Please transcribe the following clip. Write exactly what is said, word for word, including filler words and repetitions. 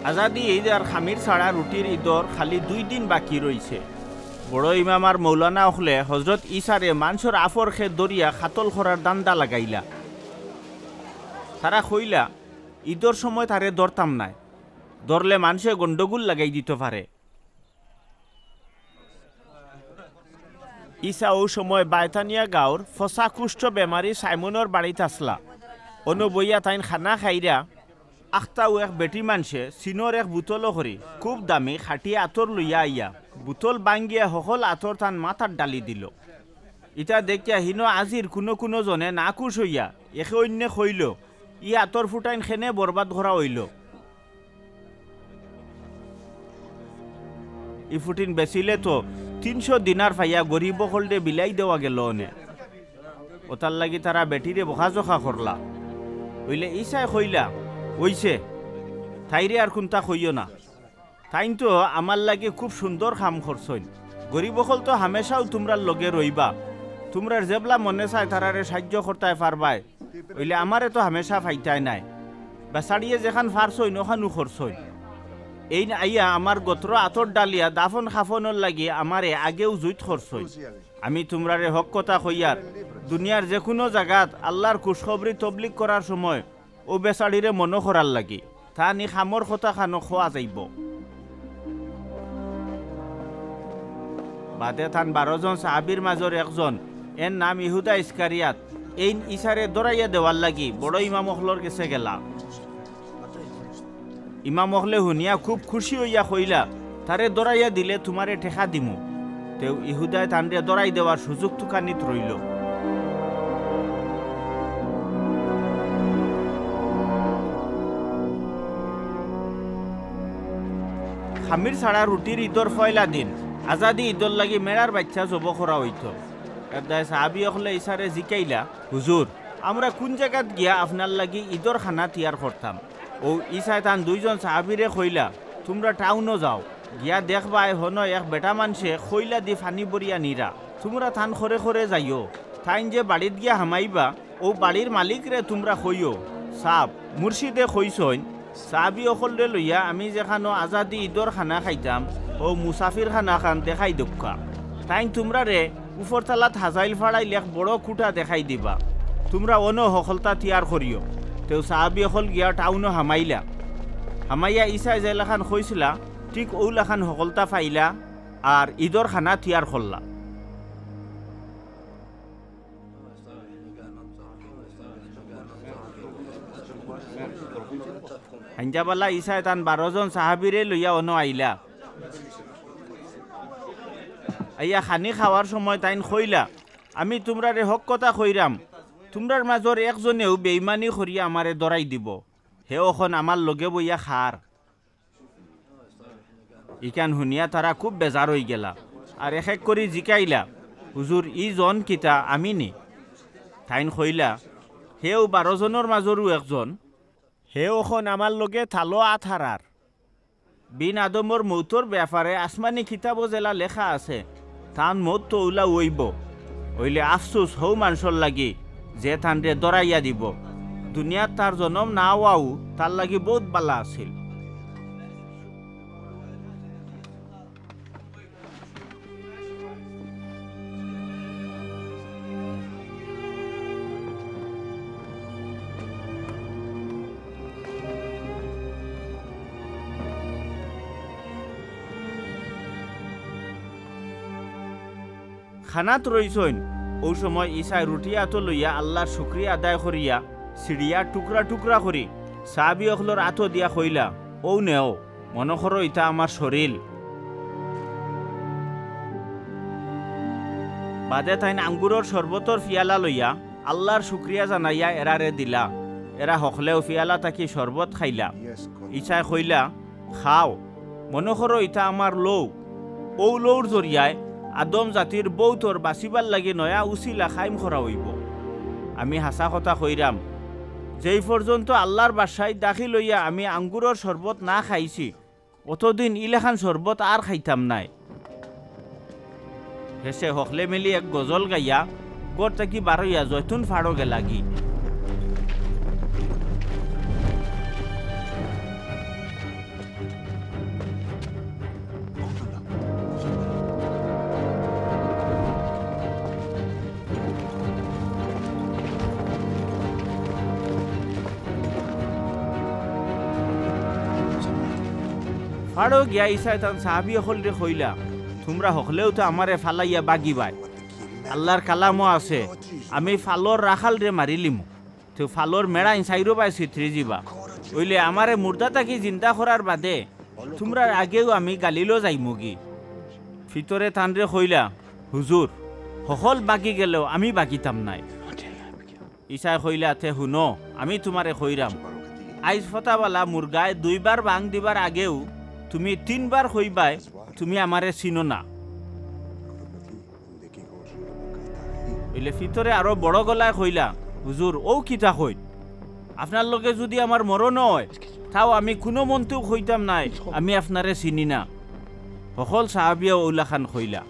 আজাদি ঈদ আর খামির ছাড়া রুটির ঈদর খালি দুই দিন বাকি রইছে। বড় ইমাম আর মৌলানা অকলে হজরত ইছারে মানষর আফর খেত ধরিয়া কাতল করার ধান্দা লাগাইলা। তারা কইলা, "ঈদর সময় তারে ধরতাম নায়, ধরলে মানষে গন্ডগোল লাগাই দিতো পারে।" ইছা অউ সময় বায়তানিয়া গাঁওর ফসা কুষ্ঠ বেমারি সাইমনর বাড়িত আছলা। অনো বইয়া তাইন খানা খাইরা, আখতাউ এক বেটি মানষে চিনর এক বুতলো করি খুব দামি খাটি আতর লইয়া আইয়া বুতল ভাঙ্গিয়া হকল আতর তান মাথাত ঢালি দিলো। ইতা দেখিয়া হিনো আজির কুনু কুনু জনে নাখুশ অইয়া একে অইন্যে কইলো, "ই আতর ফুটাইন কেনে বরবাদ করা অইলো? ই ফুটিন বেচিলে তো তিনশো দিনার পাইয়া গরিব অকলরে বিলাই দেওয়া গেলো অনে।" অতার লাগি তারা বেটিরে বকাঝকা করলা। অইলে ইছায় কইলা, "অইছে, তাইরে আর কুন্তা কইও না। তাইন তো আমার লাগি খুব সুন্দর কাম করছইন। গরিব অকল তো হামেশাউ তুমরার লগে রইবা। তুমরার যেবলা মনে চায় তারারে সাইয্য করতায় পারবায়। অইলে আমারে তো হামেশা পাইতায় নায়। বেচারিয়ে যেখান পারছইন, অখানউ করছইন। এইন আইয়া আমার গোত্র আতর ঢালিয়া দাফন কাফনর লাগি আমারে আগেউ জুইত করছইন। আমি তুমরারে হক কথা কইয়ার, দুনিয়ার যেকুনু জাগাত আল্লার খুশখবরি তবলিগ করার সময় অউ বেচারিরে মনো করার লাগি। তান ই কামর কথা খানো কওয়া যাইবো।" বাদে তান বারো জন সাহাবির মাজর একজন, এর নাম ইহুদা ইস্কারিয়াত, এইন ইছারে ধরাইয়া দেওয়ার লাগি বড় ইমাম অকলর গেছে গেলা। ইমাম অকলে হুনিয়া খুব খুশি অইয়া কইলা, "তারে ধরাইয়া দিলে তুমারে টেকা দিমু।" তেউ ইহুদায় তানরে ধরাই দেওয়ার সুযোগ তুকানিত রইলো। খামির ছাড়া রুটির ঈদর পয়লা দিন, আজাদি ঈদর লাগি মেড়ার বাইচ্চা জবো করা অইতো। এরদায় সাহাবি অকলে ইছারে জিকাইলা, "হুজুর, আমরা কুন জাগাত গিয়া আপনার লাগি ঈদর খানা তৈয়ার করতাম?" অউ ইছায় তান দুইজন সাহাবিরে কইলা, "তুমরা টাউনো যাও, গিয়া দেখবায় হনো এক বেটা মানষে কইলাদি পানি ভরিয়া নিরা। তুমরা তান খরে খরে যাইও। তাইন যে বাড়িত গিয়া হামাইবা, অউ বাড়ির মালিকরে তুমরা কইও, 'সাব, মুর্শিদে কইছইন, সাহাবি অকলরে লইয়া আমি যেখানো আজাদি ঈদর খানা খাইতাম, অউ মুসাফির খানা খান দেখাই দেউক্কা। তাইন তুমরারে উপরতলাত হাজাইল ফাড়াইল এক বড় কুঠা দেখাই দিবা। তুমরা অনো হকলতা তৈয়ার করিও।'" তেউ সাহাবি অকল গিয়া টাউনো হামাইলা। হামাইয়া ইছায় যেলাখান কইছিলা, ঠিক অউলাখান হকলতা পাইলা, আর ঈদর খানা তৈয়ার করলা। হাইঞ্জাবালা ইছায় তান বারো জন সাহাবিরে লইয়া অনো আইলা। আইয়া খানি খাওয়ার সময় তাইন কইলা, "আমি তুমরারে হক কথা কইরাম, তুমরার মাজর একজনেউ বেইমানি করিয়া আমারে ধরাই দিবো। হে অখন আমার লগে বইয়া খার।" ইখান হুনিয়া তারা খুব বেজার অইগেলা, আর এক এক করি জিকাইলা, "হুজুর, ই জন কিতা, আমি নি?" তাইন কইলা, "হে অউ বারো জনর মাজরউ একজন। হে অখন আমার লগে থালো আত হারার। বিন আদমর মউতর বেয়াপারে আসমানি কিতাবো যেলা লেখা আছে, তান মউত তো অউলাউ অইবো। অইলে আফসুস হউ মানষর লাগি, যে তানরে ধরাইয়া দিবো। দুনিয়াত তার জনম না অওয়াউ তার লাগি বউত বালা আছিল।" খানাত রইছইন, অউ সময় ইছায় রুটি আতো লইয়া আল্লার শুকরিয়া আদায় করিয়া, ছিড়িয়া টুকরা টুকরা করি, সাহাবি অকলর আতো দিয়া কইলা, "অউ নেও, মনো করো ইতা আমার শরীল।" বাদে তাইন আঙ্গুরর শরবতর ফিয়ালা লইয়া আল্লার শুকরিয়া জানাইয়া এরারে দিলা। এরা হকলেউ ফিয়ালা থাকি শরবত খাইলা। ইছায় কইলা, "খাও, মনো করো ইতা আমার লউ। অউ লউর জরিয়ায় আদম জাতির বউতর বাচিবার লাগি নয়া উছিলা কায়েম করা অইবো। আমি হাছা কথা কইরাম, যেই পর্যন্ত আল্লার বাদশাইত দাখিল অইয়া আমি আঙ্গুরর শরবত না খাইছি, অতদিন ইলাখান শরবত আর খাইতাম নায়।" হেষে হকলে মিলি এক গজল গাইয়া ঘর থাকি বারইয়া জৈতুন ফাড়ো গেলাগি। পাহাড়ো গিয়া ইছায় তান সাহাবি অকলরে কইলা, "তুমরা হকলেউ তো আমারে ফালাইয়া বাগিবায়। আল্লার কালামো আছে, আমি ফালর রাখালরে মারিলিমু। তো ফালর মেড়াইন চাইরোবায় ছিতরি যিবা। অইলে আমারে মুর্দা থাকি জিন্দা করার বাদে তুমরার আগেউ আমি গালিলো যাইমুগি।" ফিতরে তানরে কইলা, "হুজুর, হকল বাগি গেলেও আমি বাগিতাম নায়।" ইছায় কইলা, "তে হুনো, আমি তুমারে কইরাম, আইজ ফতাবালা মুরগায় দুইবার বাং দিবার আগেউ তুমি তিনবার কইবায়, তুমি আমারে চিনো না।" অইলে ফিতরে আরো বড় গলায় কইলা, "হুজুর, অউ কিতা কইন? আপনার লগে যুদি আমার মরণও অয়, তাও আমি কুনুমন্তেউ কইতাম নায়, আমি আপনারে চিনি না।" হকল সাহাবিয়েও অউলাখান কইলা।